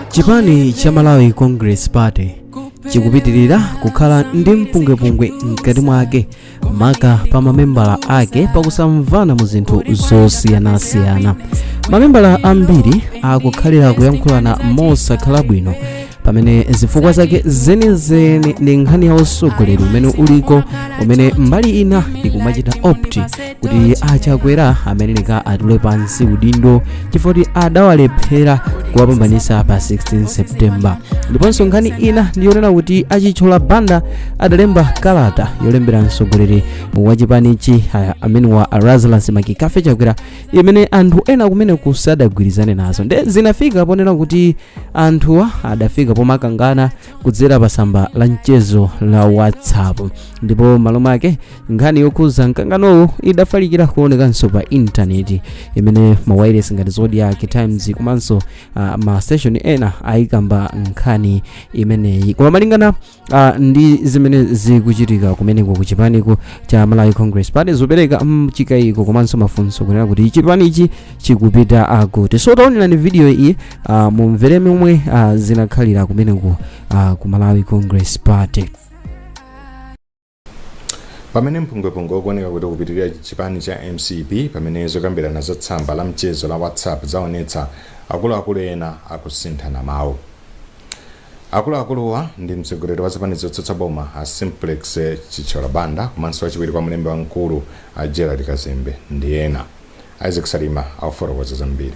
Chipani cha Malawi Congress Party chikupitirira kukhala ndi mpungwepungwe mkati mwake, maka pa mamembala ake, pakusamvana mu zinthu zosiyanasiyana. Mamembala ambiri akukhalira kuyankhulana mosakhala bwino, pamene zifukwa zake zenizeni ndi nkhani ya usogoleri umene uliko, umene mbali ina ikumachita opt kuti aChakwera ameneka atule pansi udindo chifukwa kuti adawalephera kuwapambanisa pa 16 September. Ndiponso nkhani ina ndiyonena kuti aChithyola Banda adalemba kalata yolembera mtsogoleri wa chipanichi, amene wa Lazarus McCarthy Chakwera, imene anthu ena kumene kusadagwirizane nazo. Nde zinafika ponena kuti anthuwa adafika pomakangana kudzera pa tsamba la mchezo la WhatsApp, ndipo malo mwake nkhani yokhuza mkanganowu idafalikira kuonekanso pa intaneti, imene mawayilesi ngati Zodiak, Times komanso ma station ena ayikamba nkhani imeneyi. Koma malingana ndi zimene zikuchitika kumeneko kuchipaniko cha Malawi Congress Party, zopereka mchikayiko komanso mafunso kunena kuti chipanichi chikupita akuti. So taonerani video iyi, mumvere momwe zinakhalira kumeneko ku Malawi Congress Party. Pamene mpungwepungwe ukuoneka kuti kupitirira chipani cha MCP, pamene zokambirana za tsamba la mchezo la WhatsApp zaonetsa akuluakulu ena akusinthana mawu. Akuluakuluwa ndi mtsogoleri wa zipani zotsutsa boma a Simplex Chithyola Banda, komanso wachiwiri kwa mlembi wamkulu a Gerald Kazembe ndi ena. Isaac Salima akufotokoza zambiri.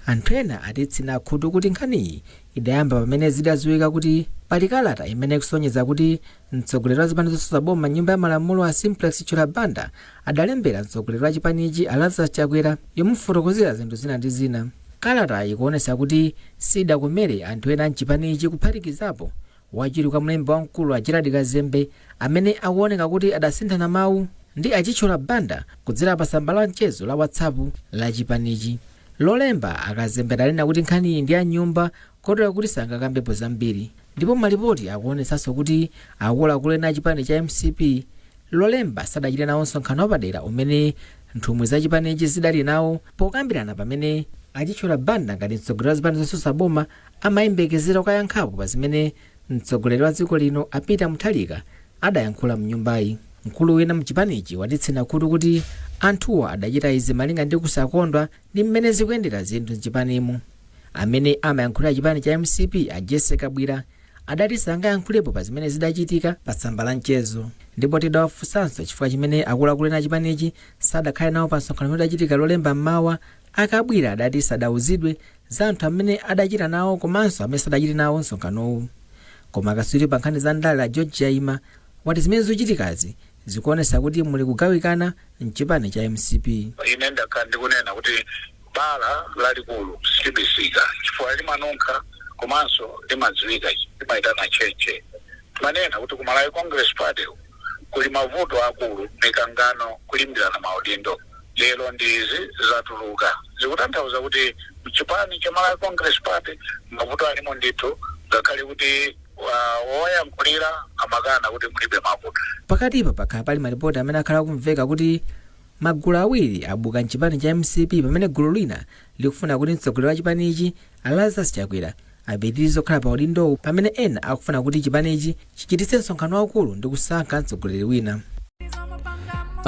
Anthu ena atitsina khutu kuti nkhaniyi idayamba pamene zidadziwika kuti pali kalata imene ikusonyeza kuti mtsogoleri wa zipani zotsutsa boma nyumba ya malamulo a Simplex Chithyola Banda adalembera mtsogoleri wa chipanichi a Lazarus Chakwera yomufotokozera zinthu zina ndi zina. Kalata ikuonetsa kuti sidakomere anthu ena mchipanichi, kuphatikizapo wachiwiri kwa mlembi wamkulu a Gerald Kazembe, amene akuoneka kuti adasinthana mawu ndi aChithyola Banda kudzera pa tsamba la mchezo la WhatsApp la chipanichi. Lolemba aKazembe adanena kuti nkhaniyi ndi ya nyumba, kotero kuti sangakambepo zambiri. Ndipo malipoti akuonetsanso kuti akuluakulu ena a chipani cha MCP Lolemba sadachite nawo msonkhano wapadera umene nthumwi za chipanichi zidali nawo pokambirana, pamene aChithyola Banda ngati mtsogoleri wa zipani zotsutsa boma amayembekezera kukayankhapo pa zimene mtsogoleri wa dziko lino a Peter Mutharika adayankhula mnyumbayi. Mkulu wina mchipanichi watitsina khutu kuti anthuwa adachita izi malinga ndi kusakondwa ndi mmene zikuyendera zinthu mchipanimu. Amene amayankhulira chipani cha MCP a Jesse Kabwira adati sangayankhulepo pa zimene zidachitika pa tsamba la mchezo. Ndipo tidawafunsanso chifukwa chimene akuluakulu ena achipanichi sadakhale nawo pa msonkhano umene udachitika Lolemba mmawa, aKabwira adati sadauzidwe za anthu amene adachita nawo komanso amene sadachite nawo msonkhanowu. Koma katswiri pa nkhani za ndale a George Chaima wati zimene zikuchitikazi zikuonetsa kuti muli kugawikana mchipani cha MCP. Ine ndakhala ndikunena kuti bala lalikulu silibisika chifukwa limanunkha komanso limadziwika, limayitana tchetche. Timanena kuti ku Malawi Congress Party kuli mavuto akulu, mikangano, kulimbirana maudindo. Lero ndi izi zatuluka, zikutanthauza kuti mchipani cha Malawi Congress Party mavuto alimo ndithu, ngakhale kuti wowayankhulira amakana kuti mulibe mavuto. Pakatipa pakhala pali malipoti amene akhala akumveka kuti magulu awiri abuka mchipani cha MCP, pamene gulu lina likufuna kuti mtsogoleri wa chipanichi a Lazarus Chakwera apitirize kukhala pa udindowu, pamene ena akufuna kuti chipanichi chichititse msonkhano waukulu ndi kusankha mtsogoleri wina.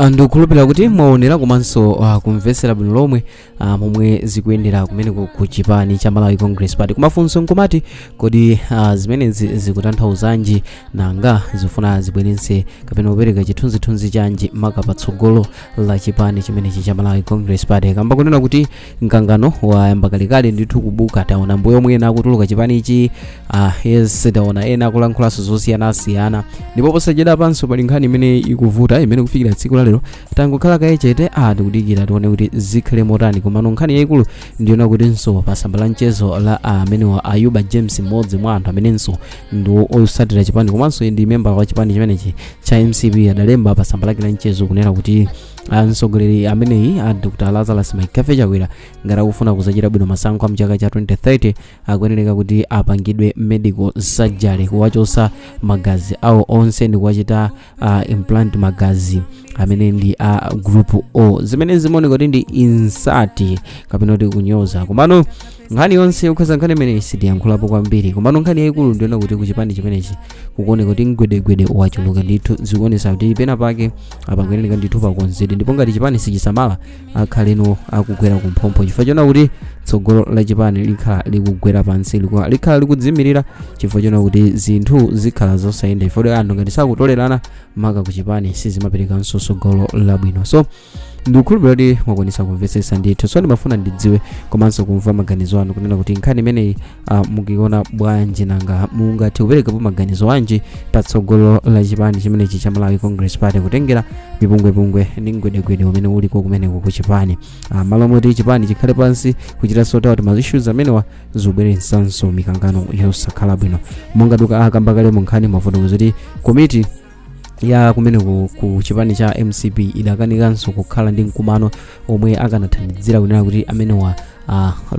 Ndikukhulupirira kuti mwaonera komanso kumvetsera bwino lomwe momwe zikuyendera kumeneko ku chipani cha Malawi Congress Party. Kumafunso nkumati, kodi zimenezi zikutanthauzanji? Nanga zifuna zibweretse kapena kupereka chithunzithunzi chanji maka patsogolo la chipani chimenechi cha Malawi Congress Party, kamba kunena kuti mkangano wayamba kalekale ndithu kubuka? Taona mbuyo omwe ena akutuluka chipanichi, yes, taona ena akulankhulanso zosiyanasiyana. Ndipo posachedwa panso pali nkhani imene ikuvuta, imene kufikira tsiku la lero tangokhala kaye chete, tikudikira tione kuti zikhale motani. Komano nkhani yayikulu ndiyona kutinso pa tsamba la mchezo la amenewa Ayuba James, mmodzi mwa anthu amenenso ndi osatira chipani komanso ndi member wa chipani chimenechi cha MCP, adalemba pa tsamba lake la mchezo kunena kuti Mtsogoleri ameneyi a Dr Lazarus McCarthy Chakwera, ngati akufuna kuzachita bwino masankho a mchaka cha 2030, akuyenereka kuti apangidwe medical surgery, kuwachosa magazi awo onse ndi kuwachita implant magazi amene ndi a group O, zimene zimaoneka kuti ndi insult kapena kuti kunyoza. Komano nkhani yonse yokhuza nkhani imeneyi sitiyankhulapo kwambiri. Komano nkhani yayikulu ndiona kuti kuchipani chimenechi kukuoneka kuti mgwedegwede wachuluka ndithu. Zikuonesa kuti pena pake apakuyeneka ndithu pakonzedwe, ndipo ngati chipani sichisamala, akhaleno akugwera kumphompho, chifukwa chona kuti tsogolo la chipani likhala likugwera pansi, likhala likudzimirira, chifukwa chona kuti zinthu zikhala zosayenda, chifukwa kuti anthu ngati sakutolerana maka kuchipani, sizimaperekanso tsogolo labwino. So ndikukhulupirira kuti mwakwanisa kumvetsetsa ndithu. So ndimafuna ndidziwe komanso kumva maganizo anu kunena kuti nkhani imeneyi mukuiona bwanji? Nanga mungathe kuperekapo maganizo anji patsogolo la chipani chimenechi cha Malawi Congress Party, kutengera mipungwepungwe ndi mgwedegwede umene uliko kumeneko ku chipani? Malo moti chipani chikhale pansi kuchita sort out ma issues amenewa, zikubweretsanso mikangano yosakhala bwino. Monga duka akamba kale mu nkhani, mafotokozo kuti komiti ya kumeneko ku chipani cha MCP idakanikanso kukhala ndi mkumano omwe akanathandizira kunena kuti amenewa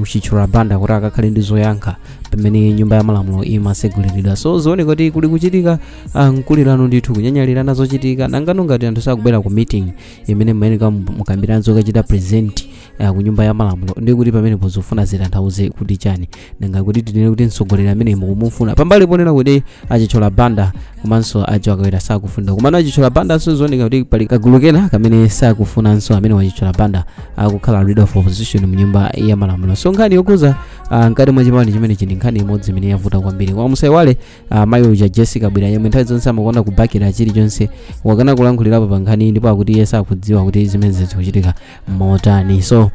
Chithyola Banda kuti akakhale ndi zoyankha pamene Nyumba ya Malamulo imaseguliridwa. So zioneka kuti kuli kuchitika mkulirano ndithu, kunyanyalirana zochitika. Nangano ngati anthu sakubwera ku meeting imene mmayeneka mukambirana zokachita present ku Nyumba ya Malamulo, ndi kuti pamenepo zofuna zitanthauze kuti chani? Nanga kuti tinene kuti mtsogoleri amene mukumufuna, pambali ponena kuti a Chithyola Banda komanso ajo akawera sakufuna, komano a Chithyola Banda nso zioneka kuti pali kagulu kena kamene sakufunanso amene wa Chithyola Banda akukhala leader of opposition mu Nyumba ya Malamulo. So nkhani yokhuza mkati mwa chipani chimenechi ndi nkhani imodzi imene yavuta kwambiri. Koma musaiwale, mayi uja Jessica Bwira, yemwe nthawi zonse amakonda kubakira chilichonse, wakana kulankhulirapo pa nkhani, ndipo akuti iye sakudziwa kuti zimene zikuchitika motani. So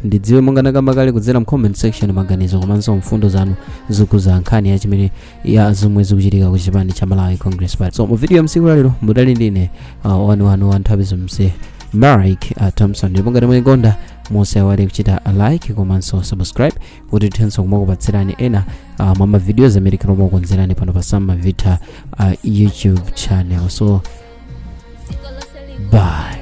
ndidziwe monga ndakamba kale kudzera mu comment section maganizo komanso mfundo zanu zokhuza nkhani ya chimene ya zomwe zikuchitika ku chipani cha Malawi Congress Party. So mu video ya msiku lalero mudali ndine wanu wa nthawi zonse, Mark Thompson. Ndipo ngati mwayikonda, musaiwale kuchita like komanso subscribe kuti tithenso kumakupatsirani ena mwa ma videos amene tikumakukonzerani pano pa Sam Mavita YouTube channel. So bye.